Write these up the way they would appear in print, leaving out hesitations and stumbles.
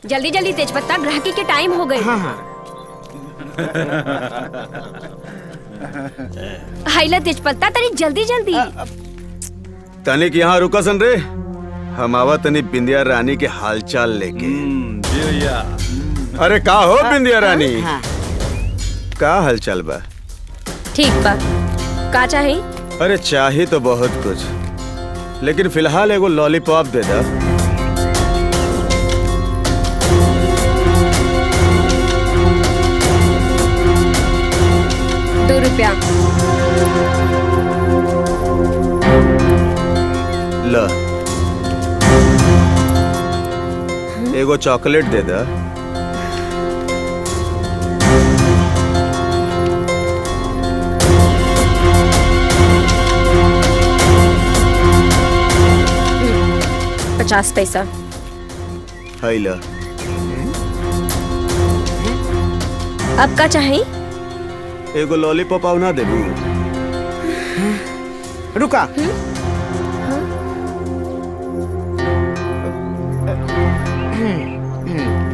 जल्दी जल्दी तेजपत्ता, ग्राहकी के टाइम हो गए। हाँ हाँ। हाइला तेजपत्ता, तनी जल्दी जल्दी। तनिक यहाँ रुका सन रे, हम आवा तनी बिंदिया रानी के हालचाल लेके। जी भैया। अरे का हो बिंदिया रानी, हाँ। का हालचाल बा? ठीक बा। का चाही? अरे चाही तो बहुत कुछ, लेकिन फिलहाल एगो लॉलीपॉप दे दा। 2 रुपया। ल एगो चॉकलेट दे दा। 50 पैसा। हाय ल। अब का चाही? एगो लॉलीपॉप आउ ना देबू? रुका।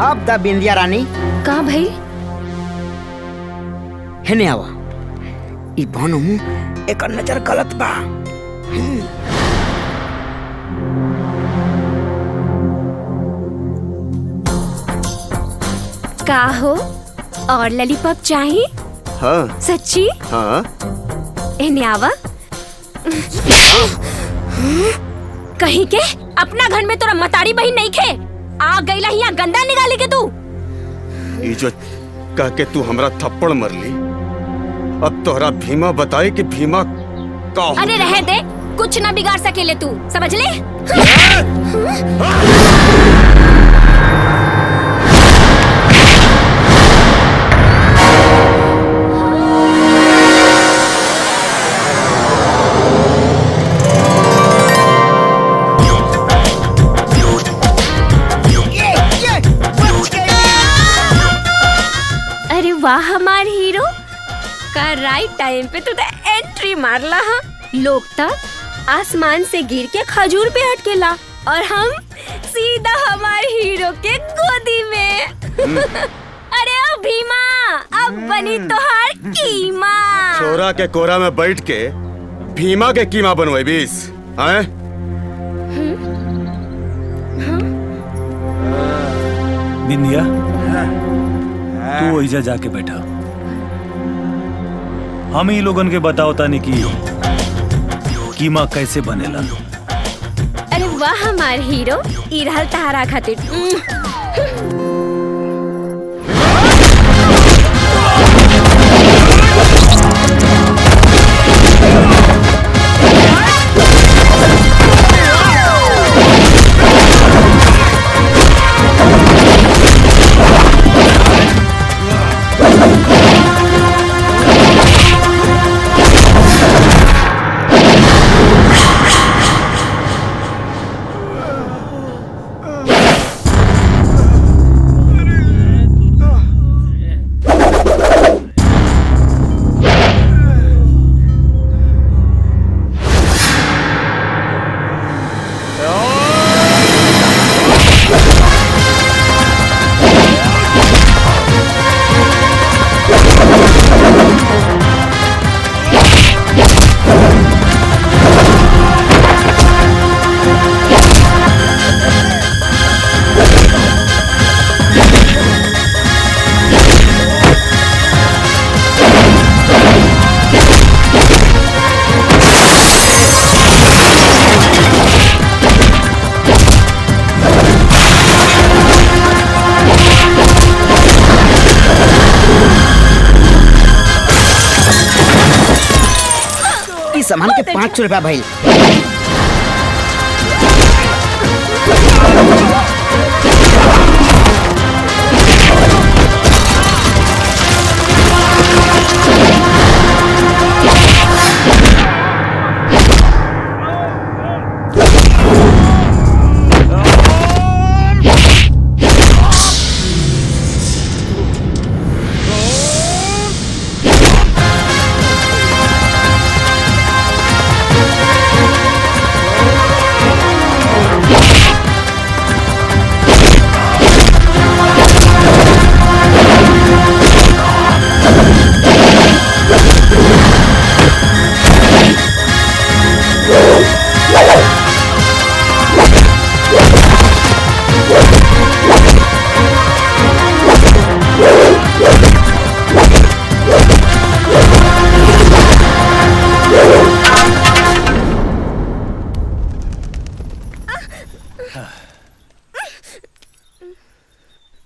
अब दा बिंदिया रानी। का भाई? हेने आवा, ई बनू एकर नजर गलत बा। का हो, और लॉलीपॉप चाहिए? हाँ। सच्ची? हाँ। एने आवा। कहीं के अपना घर में तोरा मतारी बहन नहीं खे, आ गईला यहाँ गंदा निकाले के तू। ई जो कह के तू हमरा थप्पड़ मरली, अब तोहरा भीमा बताई कि भीमा का हो। अरे रह दे, कुछ ना बिगाड़ सकेले तू, समझ ले। अरे वाह हमार हीरो का राइट टाइम पे तू तो एंट्री मारला। हाँ, लोग तक आसमान से गिर के खजूर पे अटकेला और हम सीधा हमारे हीरो के गोदी में। अरे ओ भीमा, अब बनी तोहार कीमा। छोरा के कोरा में बैठ के भीमा के कीमा बनवाई बीस हैं? बिंदिया, तू ओइजा जाके बैठा, हम ही लोगन के बताओ तानी कि कीमा कैसे बनेला। अरे वाह हमार हीरो, ई रहल तहारा खातिर। सामान के 500 रुपया भाई।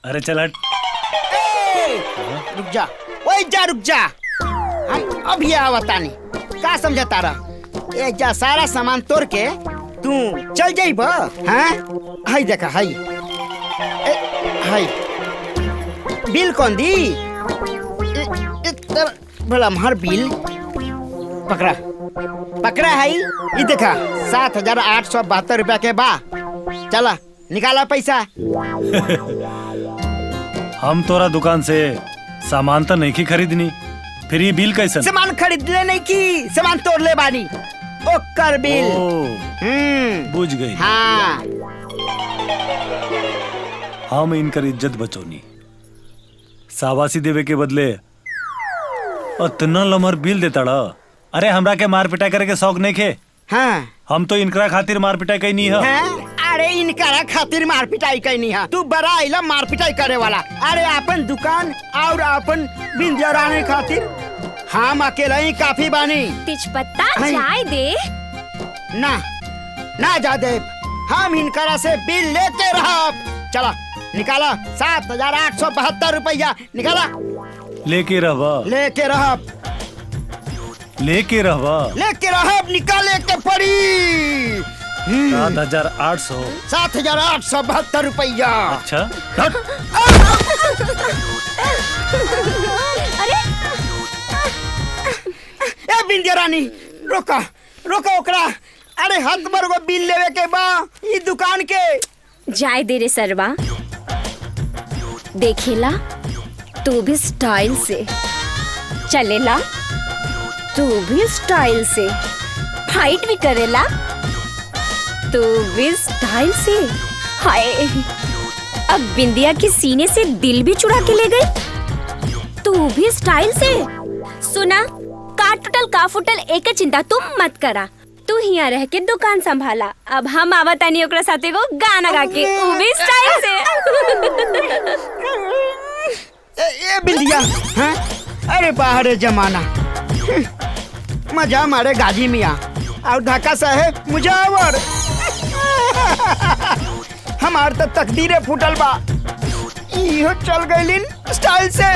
अरे चल हट। रुक जा, ओए जा रुक जा, हम अभी आवतानी। का समझा तारा, ए जा सारा सामान तोड़ के तू चल जाइब। हाँ हाय देखा, हाय हाय बिल कौन दी? भला हमार बिल पकड़ा पकड़ा है। ये देखा 7,872 रुपया के बा। चला निकाला पैसा। हम तोरा दुकान से सामान तो नहीं की खरीदनी, फिर ये बिल कैसे? सामान खरीद ले नहीं की, सामान तोड़ ले बानी ओकर बिल। बुझ गई। हाँ हम इनकर इज्जत बचौनी, शाबाशी देवे के बदले इतना लमहर बिल देता। अरे हमरा के मार पिटाई करे के शौक नहीं खे। हाँ हम तो इनकरा खातिर मार पिटाई कई नहीं है। हाँ? अरे इनकरा खातिर मार पिटाई कई नहीं है, तू बड़ा आइला मार पिटाई करे वाला। अरे अपन दुकान और अपन बिंदिया रानी खातिर हम अकेला ही काफी बानी। तेजपत्ता जाए दे ना, ना जा दे, हम इनकरा से बिल लेते रहा। चला निकाला 7,872 रुपया निकाला। लेके रहवा, लेके रहब, लेके रहवा, लेके रहब, निकाले के पड़ी। 7,800, 7,872 रुपया। अच्छा अरे ए बिंदिया रानी रोका रोका ओकरा। अरे हाथ भर को बिल लेवे के बा ई दुकान के। जाए दे रे सरवा, देखेला तू भी स्टाइल से चलेला, तू भी स्टाइल से फाइट भी करेला, तू भी स्टाइल से। हाय अब बिंदिया के सीने से दिल भी चुरा के ले गई, तू भी स्टाइल से। सुना का टूटल का फुटल एक चिंता तुम मत करा, तू हिया रह के दुकान संभाला। अब हम आवतानी ओकरा साथे को गाना गा के, उ भी स्टाइल से। ए बिंदिया, हाँ? अरे बाहर जमाना मजा मारे गाजी मियाँ और ढाका साहेब मुजावर। हमार तो तकदीरे फूटल बा, इहो चल गइलिन स्टाइल से।